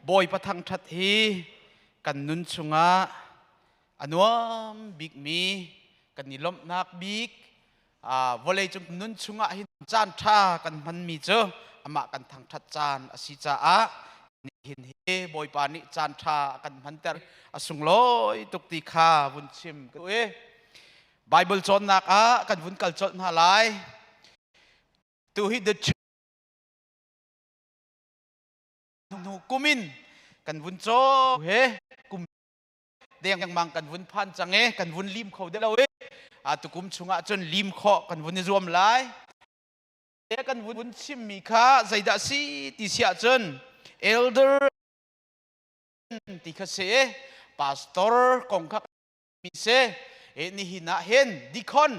Bawipa thangṭhat hi kan nun chungah a nuam bikmi kan i lawmhnak bik vawleicung nun chungah hin caan ṭha kan hmanmi cu amah kan thangṭhat caan a si caah nihin hi Bawipa nih caan ṭha a kan hmanter a sunglawi tuk ti kha vun chim ka duh i Bible cawnnak ah kan vun kal colh hna lai. Tu hi the hnu kum in kan vun caw he kum dengmang kan vun phan cang e kan vun lim kho de lo e a tukum chungah cun lim khawh kan vun i zuam lai kan vun chimmi kha zeidah si ti siah cun elder ti kha si pastor kong kha mi si e nihin ah hin deacon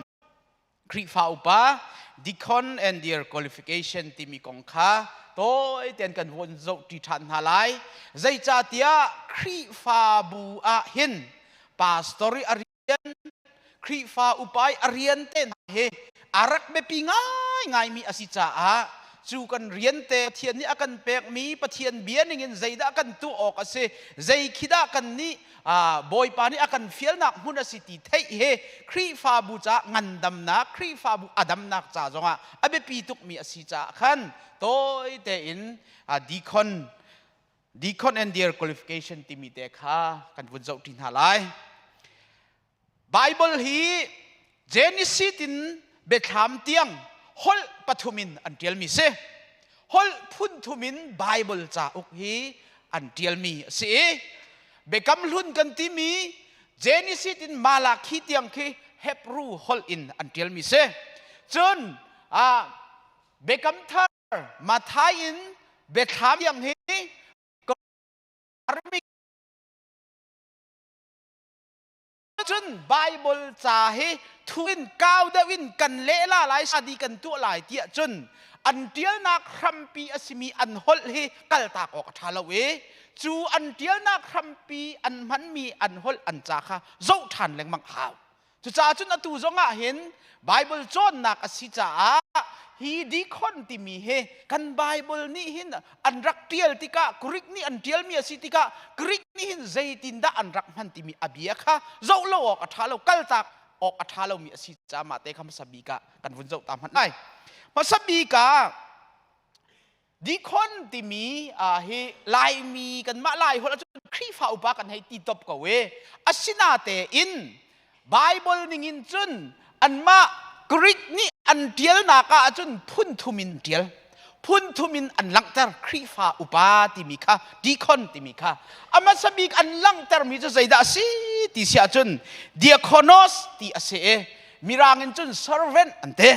Khrihfa upa deacon and their qualification timi kong kha tawi tein kan vun zoh ṭi ṭhan hna lai. Zeicahtiah Khrihfabu ah hin pastor i a rian Khrihfa upa i a rian te hna hi a rak biapi ngaingaimi a si caah cu kan rian te Pathian nih a kan pekmi Pathian bia ningin zeidah kan tuah awk a si zei khi dah kan nih Bawipa nih a kan fialnak hmun a si ti theih hi Khrihfabu caah ngandamnak Khrihfabu a damnak ca zongah a biapi tukmi a si caah khan tawi tein deacon deacon and their qualification timi te kha kan vun zoh ṭi hna lai. Bible hi Genesis in Biathlam tiang holh pathum in an ṭialmi si. Holh phun thum in Bible cauk hi an ṭialmi a si i Biakam Hlun kan timi Genesis in Malakhi tiang khi Hebrew holh in an ṭialmi si. Cun Biakam Thar Matthai in Biathlam tiang hi Aramaic Cun Bible ca hi thu in kau deuh in kan lehla lai sadi kan tuah lai tiah cun an ṭialnak hrampi a simi an holh hi kaltak awk a ṭha lo i cu an ṭialnak hrampi an hmanmi an holh an ca kha zoh ṭhan lengmang a hau. Cucaah cun atu zongah hin Bible cawnnak a si caah hi deacon timi hi kan Bible nih hin an rak ṭial tikah Greek nih an ṭialmi a si tikah Greek nih hin zeitindah an rak hman timi a bia kha zoh lo awk a ṭha lo kaltak awk a ṭha lomi a si caah mah te kha hmasa bik ah kan vun zoh ta hmanh lai. Hmasa bik ah Deacon timi hi Laimi kanmah Lai holh ahcun Khrihfa upa kan hei ti top ko i asinatein Bible ningin cun anmah Greek nih an ṭialnak ah cun phun thum in ṭial. Phun thum in an langhter Khrihfa upa timi kha deacon timi kha a hmasa bik an langhtermi cu zeidah a si ti si ahcun diakonos ti a si i Mirang in cun servant an ti.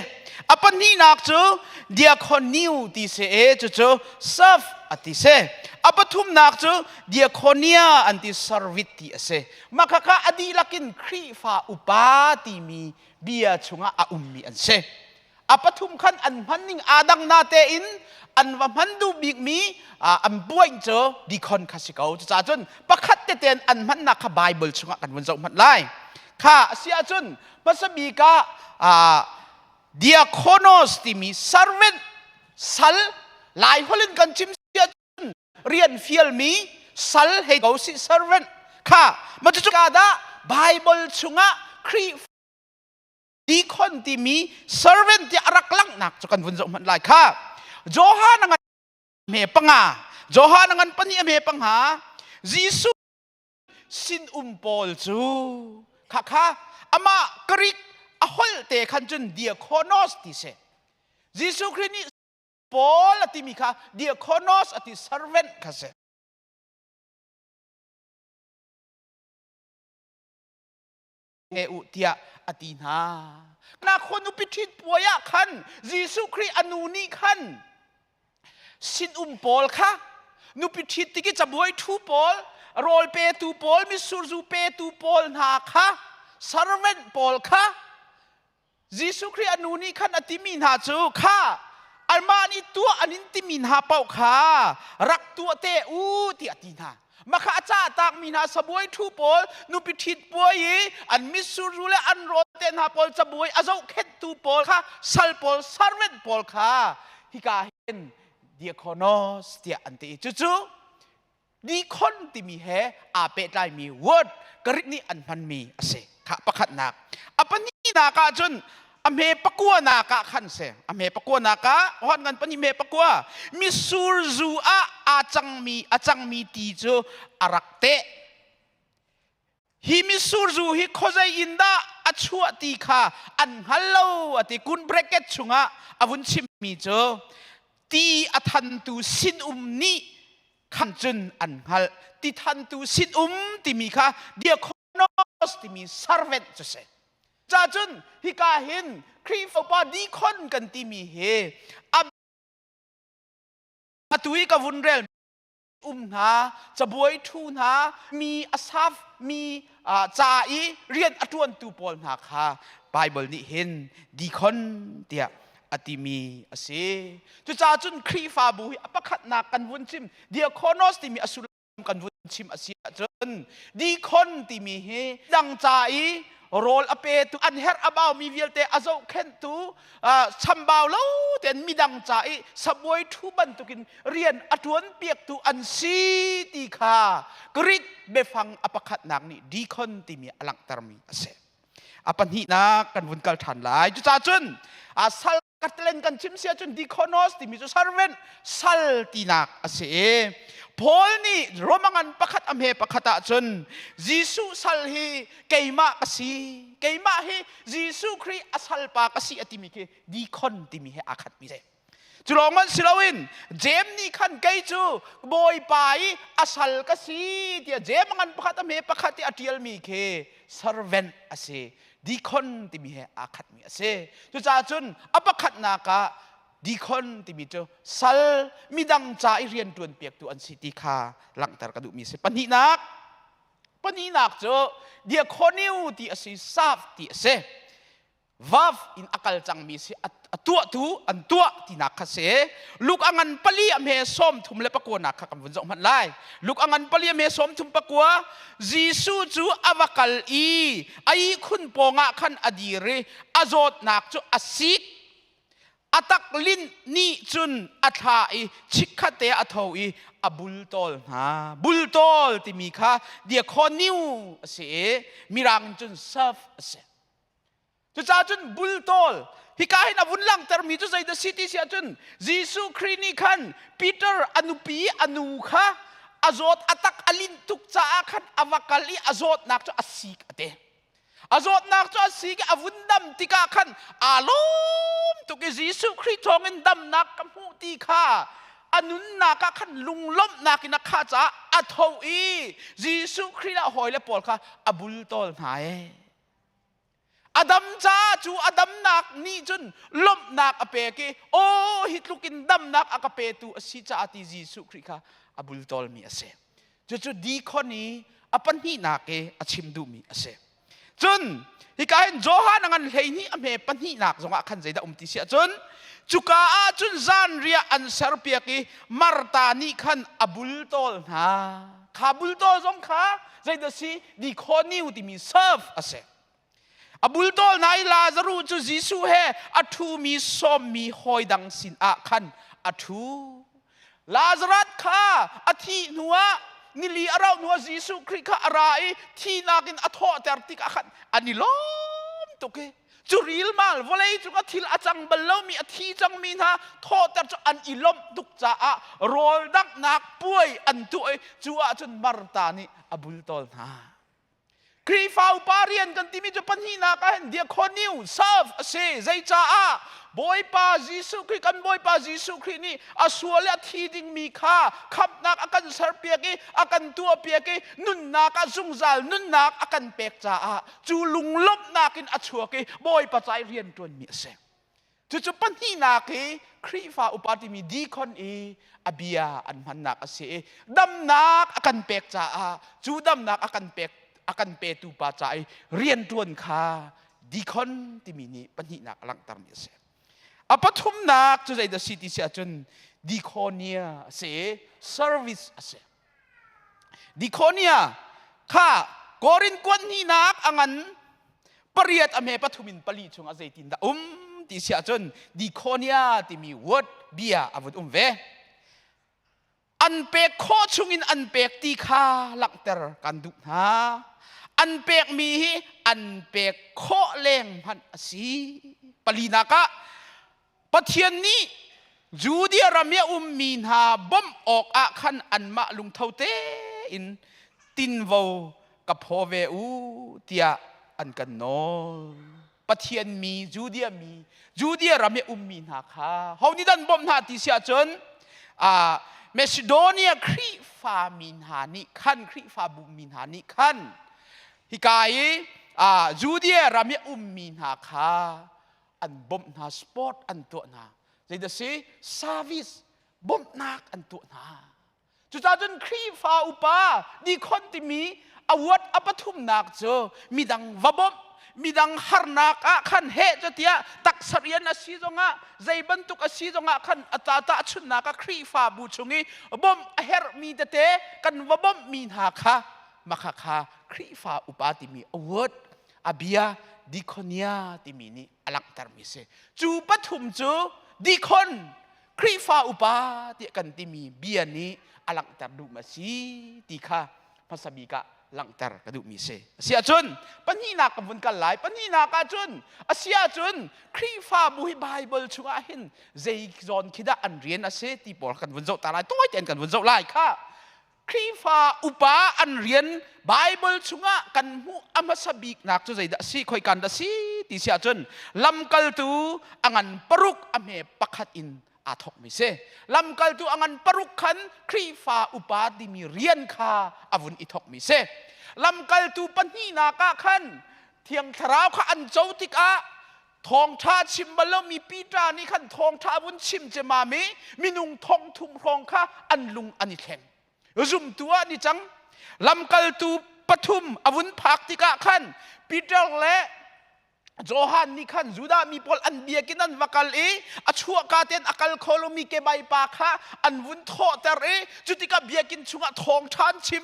A pahnihnak cu diakoniu ti si i cucu serve a ti si. A pathumnak cu diakonia an ti servit ti a si. Mah khakha a dihlak in Khrihfa upa timi bia chungah a ummi an si. A pathum khan an hman ning aa dang na tein an va hman duh bikmi an buaih cu deacon kha si ko. Cucaah cun pakhat tete an hmannak kha Bible chungah kan vun zoh hmanh lai. Kha a si ahcun hmasa bik ah diakonos timi servant sal Lai holh in kan chim si ahcun rian fialmi sal hei ko si servant kha ma cucu ka dah Bible chungah Khrih deacon timi servant ti a rak langhnak cu kan vun zoh hmanh lai kha Johan a ngan hme panga Johan a ngan pahnih a hme panga Jesuh sinum pawl cu khakha amah Greek a holh te khan cun diakonos ti si Jesuh Khrih nih Paul a timi kha diakonos a ti servant kha si nge u tiah a ti hna. Na khua nupi ṭhit puai ah khan Jesuh Khrih a nu nih khan sinum pawl kha nupi ṭhit tik i cabuai ṭhu pawl rawl petu pawl mitsurzu petu pawl hna kha servant pawl kha Jesuh Khrih a nu nih khan a timi hna cu kha anmah nih tuah an in timi hna paoh kha rak tuah te u tiah a ti hna. Makha a cah takmi hna sabuai ṭhu pawl nupi ṭhit puai i an mitsur zu le an rawl te hna pawl cabuai a zohkhenhtu pawl kha sal pawl servant pawl kha hika hin Diakonos tiah an ti i cucu deacon timi he aa pehtlaimi word Greek nih an hmanmi a si. Kha pakhatnak. A pahnihnak ah cun a hme pakuanak ah khan si. A hme pakuanak ah hon ngan pahnih hme pakua misur zu ah aa cangmi a cangmi ti cu a rak teh. Hi mitsur zu hi khuazei in dah a chuah ti kha an hngal lo a ti. Kun bracket chungah a vun chimmi cu ti a thantu sinum nih khan cun an hngalh. Ti thantu sinum timi kha diakonos timi servant cu si. Ca cun hika hin Khrihfa upa deacon kan timi hi atu i ka vun rel um hna cabuai ṭhu hna mi a saf mi ca i rian a ṭuantu pawl hna kha Baibal nih hin deacon tiah a timi a si. Cucaah cun Khrihfabu hi a pakhatnak kan vun chim diakonos timi a sullam kan vun chim a si ahcun deacon timi hi dang ca i rawl a petu an herh a baumi vialte a zohkhenhtu chambau lo tein midang ca i sabuai ṭhu bantukin rian a ṭuan piaktu an si ti kha Greek biafang a pakhatnak nih deacon timi a langhtermi a si. A pahnihnak kan vun kal ṭhan lai. Cucaah cun sal katlen kan chim si ahcun diakonos timi cu servant sal tinak a si i Paul nih Romangan pakhat a hme pakhat ahcun Jesuh sal hi keimah ka si keimah hi Jesuh Khrih a salpa ka si a timi khi deacon timi he aa khatmi si. Cu lawng hmanh si loin Jeim nih khan kei cu Bawipa i a sal ka si tiah Jeim a ngan pakhat a hme pakhat i a ṭialmi khi servant a si. Deacon timi he aa khatmi a si. Cucaah cun a pakhatnak ah deacon timi cu sal midang ca i rian ṭuan piaktu an si ti kha langhter ka duhmi a si. Pahnihnak, pahnihnak cu diakoniu ti a si, saf ti a si. Vav in a kal cangmi si a tuahtu an tuah tinak kha si. Luke a ngan pali a hme 34 nak kha kan vun zoh hmanh lai. Luke a ngan pali a hme 34 Jesuh cu a va kal i a ihkhun pawngah khan a dir i a zawtnak cu a sik. A tak linh nih cun a thla i chikkhatte a tho i a bultawl hna. Bultawl timi kha diakhoniu a si i mirang in cun serve a si. Cucaah cun bultawl hika hin a vun langhtermi cu zeidah si ti si ahcun Jesuh Khrih nih khan Peter a nupi a nu kha a zawt a tak a linh tuk caah khan a va kal i a zawtnak cu a sik a ti. A zawtnak cu a sik i a vun dam tikah khan aa lawm tuk i Jesuh Khrih thawngin damnak ka hmuh ti kha a nunnak ah khan lunglawmhnak in a khah caah a tho i Jesuh Khrih le a hawile pawl kha a bultawl hna ee. A dam caah cu a damnak nih cun lawmhnak a pek i aw hi tluk in damnak a ka petu a si caah ti Jesuh Khrih kha a bultawlmi a si. Cucu deacon i a pahnihnak i a chim duhmi a si. Cun hika hin Johan a ngan 12 a hme pahnihnak zongah khan zeidah um ti si ahcun cuka ah cun zanriah an serpiak i Martha nih khan a bultawl hna. Kha bultawl zong kha zeidah si dikhoniu timi serve a si. A bultawl hna i Lazaruh cu Jesuh he a ṭhumi sawmmi hawi dang sinah khan a ṭhu. Lazarus kha a thih hnuah nili a rauh hnuah Jesuh Khrih kha a ra i thihnak in a thawhter tikah khan an i lawm tuk i cu rilmal vawlei cung a thil a cang bal lomi a thi cangmi hna thawhter cu an i lawmh tuk caah rawl danghnak puai an tuah i cu ahcun Martha nih a bultawl hna. Khrihfa upa rian kan timi cu pahnihnak ah hin diakoniu serve a si. Zeicaah Bawipa Jesuh Khrih kan Bawipa Jesuh Khrih nih a sual i a thi dingmi kha khamhnak a kan serpiak i a kan tuahpiak i nunnak ah zungzal nunnak a kan pek caah cu lunglawmhnak in a chuak i Bawipa ca i rian ṭuanmi a si. Cucu pahnihnak hi Khrihfa upa timi deacon i a bia an hmannak a si i damnak a kan pek caah cu damnak a kan pek a kan petu pa ca i rianṭuan kha deacon timi nih pahnihnak a langhtermi a si. A pathumnak cu zeidah si ti si ahcun diakonia a si i service a si. Diakonia kha Korin kuan hnihnak a ngan pariat a hme pathum in pali chung ah zeitindah um ti si ahcun diakonia timi word bia a vun um ve. An pek khawh chungin an pek ti kha langhter kan duh hna. An pekmi hi an pek khawh leng hmanh a si. Palinak ah Pathian nih Judea ram i a ummi hna bawmh awkah khan anmah lungtho tein tinvo ka phaw ve u tiah an kan nawl. Pathian mi Judea mi Judea ram i ummi hna kha ho nih dan bawmh hna ti si ahcun Macedonia Khrihfa mi hna nih khan Khrihfabu mi hna nih khan hika i Judea ram i ummi hna kha an bawmh hna sport an tuah hna zeidah si service bawmhnak an tuah hna Cucaah cun Khrihfa upa dikhon timi award a pathumnak cu midang va bawmh, midang harnak ah khan heh cu tiah taksa rian a si zongah zei bantuk a si zongah khan a ta tahchunhnak ah Khrihfabu chung i bawmh a herhmi tete kan va bawmhmi hna kha makha kha Khrihfa upa timi award a bia dikonia timi nih a langhtermi si. Cu pathum cu dikhon Khrihfa upa tiah kan timi bia nih a langhter duh ma si ti kha hmasa bik ah langhter ka duhmi si. A si ahcun pahnihnak ka vun kal lai. Pahnihnak ahcun a si ahcun Khrihfabu hi Bible chungah hin zei zawn khi dah an rian a si ti pawl kan vun zoh ta lai. Tawi tein kan vun zoh lai kha. Khrihfa upa an rian Bible chungah kan hmuh a hmasa biknak cu zeidah a si khoikan dah si ti si ahcun lamkaltu a ngan paruk a hme pakhat in aa thawkmi si. Lamkaltu a ngan paruk khan Khrihfa upa timi rian kha a vun i thawkmi si. Lamkaltu pahnihnak ah khan Thiang Thlarau kha an co tikah Thawngṭha chim bal lomi Peter nih khan thawngṭha a vun chim ciammam i minung thong thum hrawng kha an lung an i thleng. Zumtu ah ni cang. Lamkaltu pathum a vun phak tikah khan Peter le Johan nih khan Judah mi pawl an biakinn an va kal i a chuahka tein a kal kho lomi kebai pa kha an vun thawhter i cutikah biakinn chungah thawngṭha an chim.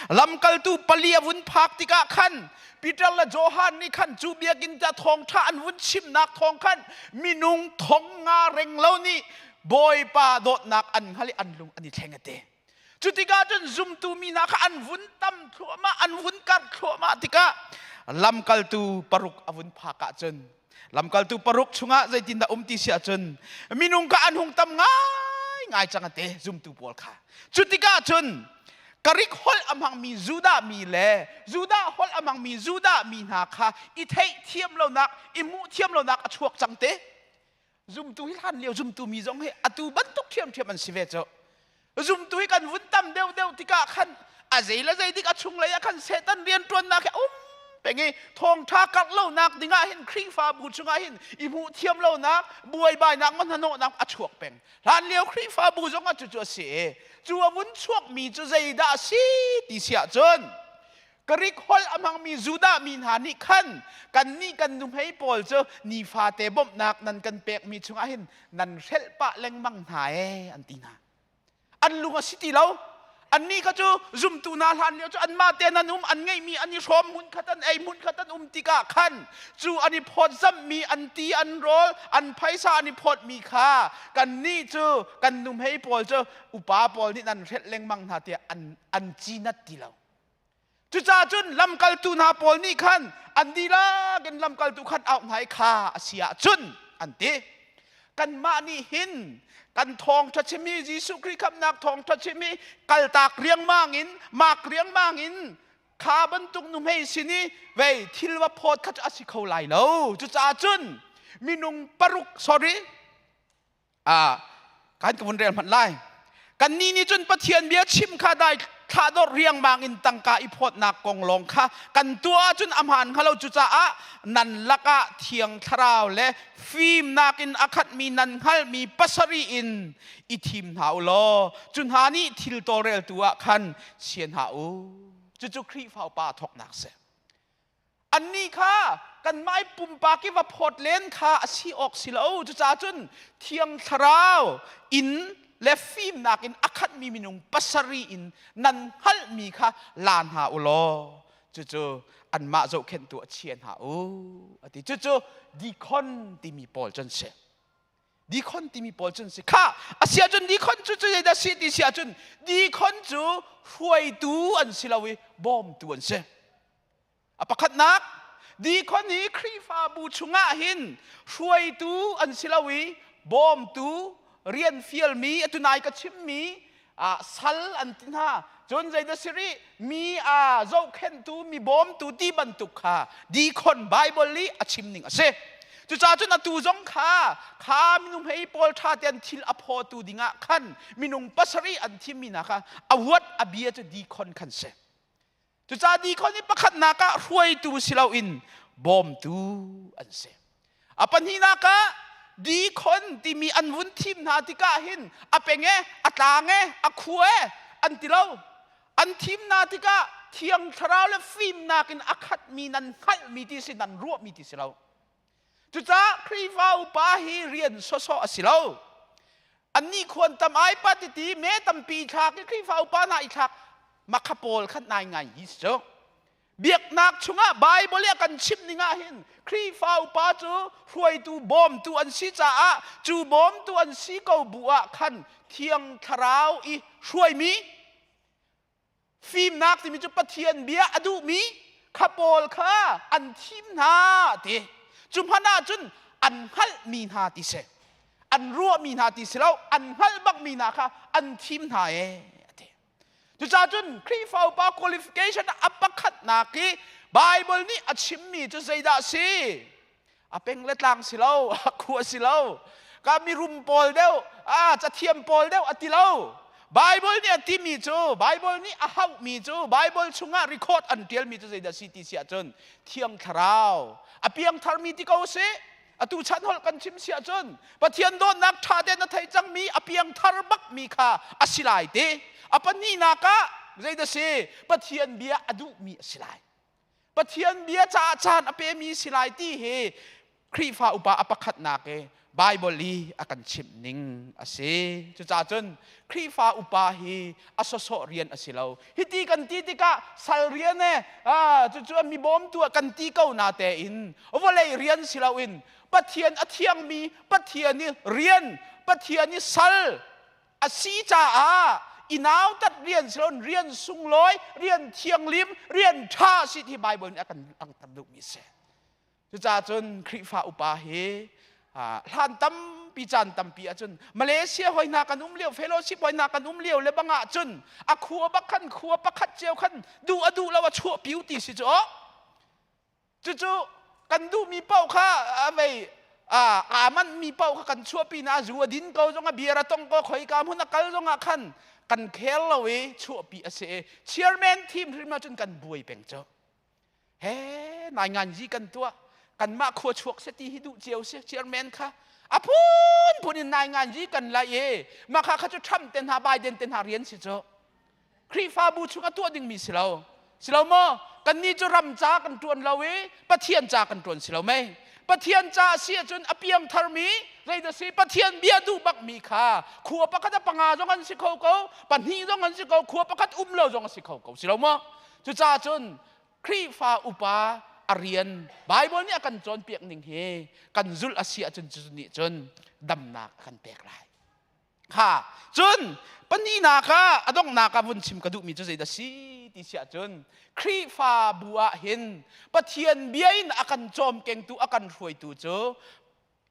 Lamkaltu pali a vun phak tikah khan Peter le Johan nih khan cu biakinn ta thawngṭha an vun chimnak thawng khan minung thong nga reng lo nih Bawipa dawtnak an hngal i an lung an i thleng a ti. Cu tikah cun zumtu mi hna kha an vun tam thluahmah, an vun karh thluahmah tikah lamkaltu paruk a vun phak ahcun lamkaltu paruk chungah zeitindah um ti si ahcun minung kha an hung tam ngaingai cang a ti zumtu pawl kha. Cu tikah cun Karik holh a hmangmi Judah mi le Judah holh a hmangmi Judah mi hna kha i theihthiam lonak, i hmuh thiam lonak a chuak cang te. Zumtu hi hlan lio zumtu mi zong hi atu bantuk ṭhiamṭhiam an si ve cu. Zumtu hi kan vun tam deuhdeuh tikah khan a zei le zei dik a chunglei ah khan Satan rianṭuannak hi a um peng i thawngṭha karh lonak dingah hin Khrihfabu chungah hin i hmuh thiam lonak, buaibainak, hnahnawhnak a chuak peng. Hlanlio Khrihfabu zongah cucu a si i cu a vun chuakmi cu zeidah a si ti si ahcun Greek holh a hmangmi Judah mi hna nih khan kannih kan nuhmei pawl cu nifate bawmhnak nan kan pekmi chungah hin nan hrelh pah lengmang hna ee an ti hna. An lung a si ti lo. Annih kha cu zumtu hna hlan lio cu anmah tein an um, an ngeihmi an i hrawm, hmunkhat an ei, hmunkhat an um tikah khan cu an i phawtzamhmi an ti an rawl, an phaisa an i phawtmi kha kannih cu kan nuhmei pawl cu upa pawl nih nan hrelh lengmang hna tiah an an cinat ti lo. Cucaah cun lamkaltu hna pawl nih khan an dihlak in lamkaltu khan auh hna i kha a si ahcun an ti. Kanmah nih hin kan thawngṭha chim hi Jesuh Khrih khamhnak thawngṭha chim hi kaltak riangmang in mak riangmang in kha bantuk nuhmei sin i vei thil va phawt kha cu a si kho lai lo. Cucaah cun minung paruk sorry kan ka vun rel hmanh lai kannih nih cun Pathian bia chim kha dai thlahdorh riangmang in tangka i phawtnak kong lawng kha kan tuah ahcun a hmaan hnga lo cucaah nan lakah thiang thlarau le fimnak in a khatmi nan hngalhmi pasarih in i thim hna u law cu hna nih thil tawlreltu ah khan chia hna u cucu Khrihfa upa thawknak si Annih kha kanmah i pumpak i va phawt len kha a si awk si lo. Cucaah cun Thiang Thlarau in le fimnak in a khatmi minung pasarih in nan hngalhmi kha la hna u law cucu anmah zohkhenhtu a chia hna u a ti. Cucu deacon timi pawl cu an si. Dikhon timi pawl cun si kha a si ahcun dikhon cu cu zeidah si ti si ahcun dikhon cu hruaitu an si lo i bawmtu an si. A pakhatnak dikhon hi Khrihfabu chungah hin hruaitu an si lo i bawmtu rian fialmi atu nai ka chimmi sal an ti hna cun zeidah si rih mi a zohkhenhtu mi bawmtu ti bantuk kha dikhon Bible i a chim ning a si. Cucaah cun atu zong kha kha minung hei pawl ṭha te an thil a phawtu dingah khan minung pasarih an thimmi hna kha a huat a bia cu dikhon khan si. Cucaah dikhon hi pakhatnak ah hruaitu si loin bawmtu an si. A pahnihnak ah dikhon timi an vun thim hna tikah hin a peng e, a tlang e, a khua e an ti lo. An thim hna tikah thiang thlarau le fimnak in a khatmi nan hngalhmi ti si nan ruahmi ti si lo. Cucaah Khrihfa upa hi rian sawsawh a si lo. Annih khuan tam ai pa titi me tampi i thlak i Khrihfa upa hna i thlak makha pawl khan nai ngai hi si cu. Biaknak chungah Bible i a kan chimh ning ah hin Khrihfa upa cu hruaitu bawmtu an si caah cu bawmtu an si ko bu ah khan Thiang Thlarau i hruaimi Fimnak timi cu Pathian bia a duhmi kha pawl kha an thim hna ti. Cu hmanh ahcun an hngalhmi hna ti si. An ruahmi hna ti si lo, an hngalh bakmi hna kha an thim hna ee a ti. Cucaah cun Khrihfa upa qualification a pakhatnak i Bible nih a chimmi cu zeidah a si? A peng le tlang si lo, a khua si lo, ka mirum pawl deuh, a cathiam pawl deuh a ti lo. Bible nih a timi cu, Bible nih a hauhmi cu, Bible chungah record an ṭialmi cu zeidah si ti si ahcun Thiang Thlarau a piangtharmi ti ko sih. Atu chan holh kan chim si ahcun Pathian dawtnak ṭha tein a thei cangmi a piangthar bakmi kha a si lai ti. A pahnihnak ah zeidah si? Pathian bia a duhmi a si lai. Pathian bia caah caan a pemi si lai ti hi Khrihfa upa a pakhatnak i Bible i a kan chimh ning a si. Cucaah cun Khrihfa upa hi a sawsawh rian a si lo. Hiti kan ti tikah sal rian e cucu mi bawmtu ah kan ti ko na tein vawlei rian si loin Pathian a thiangmi Pathian i rian Pathian i sal a si caah i nautat rian si loin rian sunglawi rian thianglim rian ṭha si ti Bible nih a kan langhter duhmi a si. Cucaah cun Khrihfa upa hi hlan tampi caan tampi ahcun Malaysia hoi hna kan um lio fellowship hoi hna kan um lio le bang ahcun a khua bak khan khua pakhat cio khan duh a duh lo a chuah piu ti si cu Cucu kan duhmi paoh kha a vei aa manhmi paoh kha kan chuahpi na zu a din ko zong a beer a tong ko khoika hmun a kal zong ah khan kan khel lo i chuahpi a si i chairman thim hrim ahcun kan buai peng cu he nai ngan zi kan tuah kanmah khua chuak se ti hi duh cio si chairman kha a phun phun in nai ngan zi kan lai i mah kha kha cu Trump te hna Biden te hna rian si cu Khrihfabu chung a tuah dingmi si lo. Si lo maw? Kannih cu ram ca kan ṭuan lo i Pathian ca kan ṭuan si lo mei? Pathian ca a si ahcun a piangtharmi zeidah si Pathian bia duh bakmi kha khua pakhat a panga zong an si kho ko, pahnih zong an si ko, khua pakhat um lo zong a si kho ko si lo maw? Cucaah cun Khrihfa upa a rian Bible nih a kan cawnpiak ning hi kan zulh a si ahcun cu nih cun damnak a kan pek lai. Kha cun pahnihnak ah a donghnak ah vun chim ka duhmi cu zeidah si ti si ahcun Khrihfabu ah hin Pathian bia in a kan cawmkengtu a kan hruaitu cu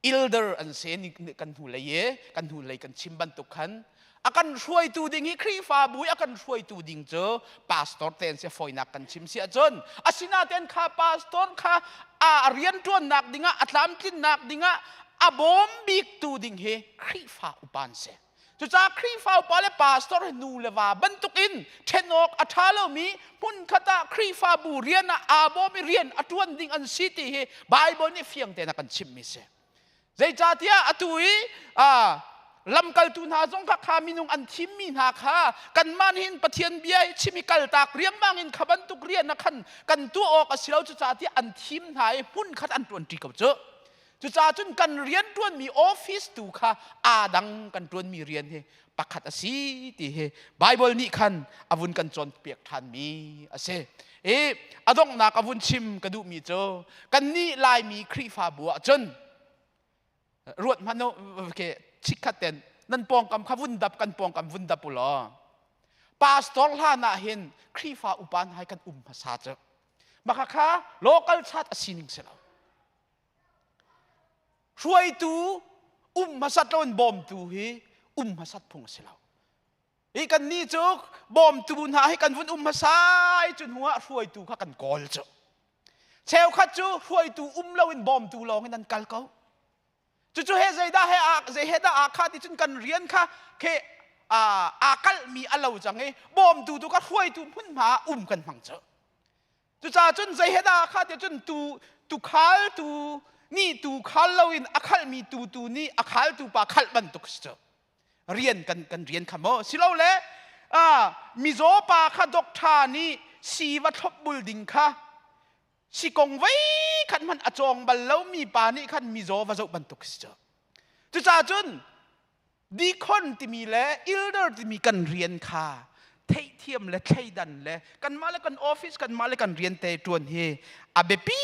elder an si kan hnulei i kan hnulei kan chim bantuk khan a kan hruaitu ding hi Khrihfabu i a kan hruaitu ding cu pastor te an si fawinak kan chim si ahcun asinain kha pastor kha a rianṭuannak dingah a tlamtlinnak dingah a bawm biktu ding hi Khrihfa upa an si. Cucaah Khrihfa upa le pastor hi nu le va bantukin ṭhen awk a ṭha lomi hmunkhat ah Khrihfabu rian ah aa bawm i rian a ṭuan ding an si ti hi Baibal nih fiang tein a kan chimhmi si. Zeicahtiah atu i lamkaltu hna zong kha kha minung an thimmi hna kha kanmah nih hin Pathian bia hi chim i kaltak riangmang in kha bantuk rian ah khan kan tuah awk a si lo cucaah tiah an thim hna i hmunkhat an ṭuanṭi ko cu. Cucaah cun kan rian ṭuanmi office tu kha aa dang kan ṭuanmi rian hi pakhat a si ti hi Bible nih khan a vun kan cawnpiak ṭhanmi a si. I a donghnak a vun chim ka duhmi cu kannih Laimi Khrihfabu ah cun Ruat hmanh u, ke chikkhat ten nan pawngkam kha vun dap kan pawngkam vun dap u law. Pastor hlan ah hin Khrihfa upa hna hi kan um hmasa cu. Maka kha local chat a sining si lo. Hruaitu um hmasat lo in bawmtu hi um hmasat phung a si lo. Hi kan nih cu bawmtu hna hi kan vun um hmasa i cu hnu ah hruaitu kha kan kawl cu. Cheukhat cu hruaitu um lo in bawmtu lawng in an kal ko. Cucu he zeidah he a zei he dah aa kha ti cun kan rian kha khe aa kalhmi a lo cang i bawmtu tu kha hruaitu hmunhma ah um kan hmang cu. Cucaah cun zei he dah kha ti cun tu tukhal tu nih tu khal loin a khalhmi tu tu nih a khaltu pa khalh bantuk si cu. Rian kan kan rian kha maw silole mizaw pa kha doctor nih sii va thlopbul ding kha sikong vei khat hmanh a cawng bal lomi pa nih khan mizaw va zoh bantuk si cu. Cucaah cun Deacon timi le elder timi kan rian kha theihthiam le thleidan le kanmah le kan office kanmah le kan rian te ṭuan hi a biapi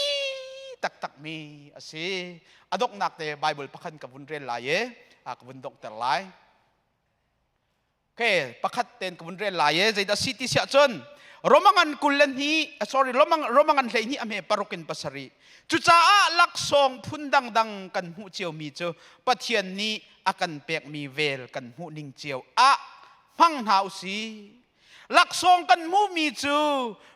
taktakmi a si. A donghnak te Bible pakhat ka vun rel lai i ka vun donghter lai. Okay, pakhat ten ka vun rel lai i zeidah si ti siah cun Romangan kul le hnih sorry Romang Romangan 12 a hme paruk in pasarih. Cucaah laksawng phun dangdang kan hmuh ciomi cu Pathian nih a kan pekmi vel kan hmuh ning cio ah hmang hna u sih. Laksawng kan hmuhmi cu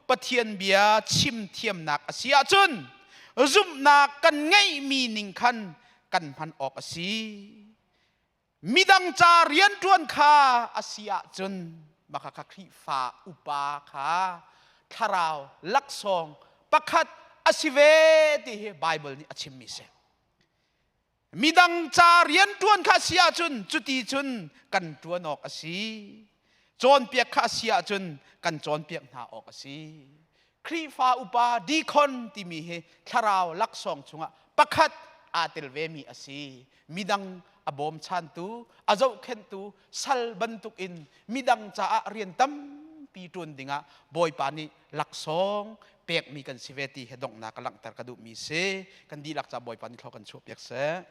Pathian bia chim thiamnak a si ahcun zumhnak kan ngeihmi ning khan kan hman awk a si. Midang ca rianṭuan kha a si ahcun maka kha Khrihfa upa kha thlarau laksawng pakhat a si ve ti hi Baibal nih a chimmi si. Midang ca rianṭuan kha si ahcun cuti cun kan ṭuan awk a si. Cawnpiak kha a si ahcun kan cawnpiak hna awk a si. Khrihfa upa deacon timi hi thlarau laksawng chungah pakhat aa tel vemi a si. Midang a bawmchantu, a zohkhenhtu, sal bantukin midang caah rian tampi ṭuan dingah Bawipa nih laksawng pekmi kan si ve ti he donghnak ka langhter ka duhmi si. Kan dihlak ca Bawipa nih thlaw kan chuahpiak seh.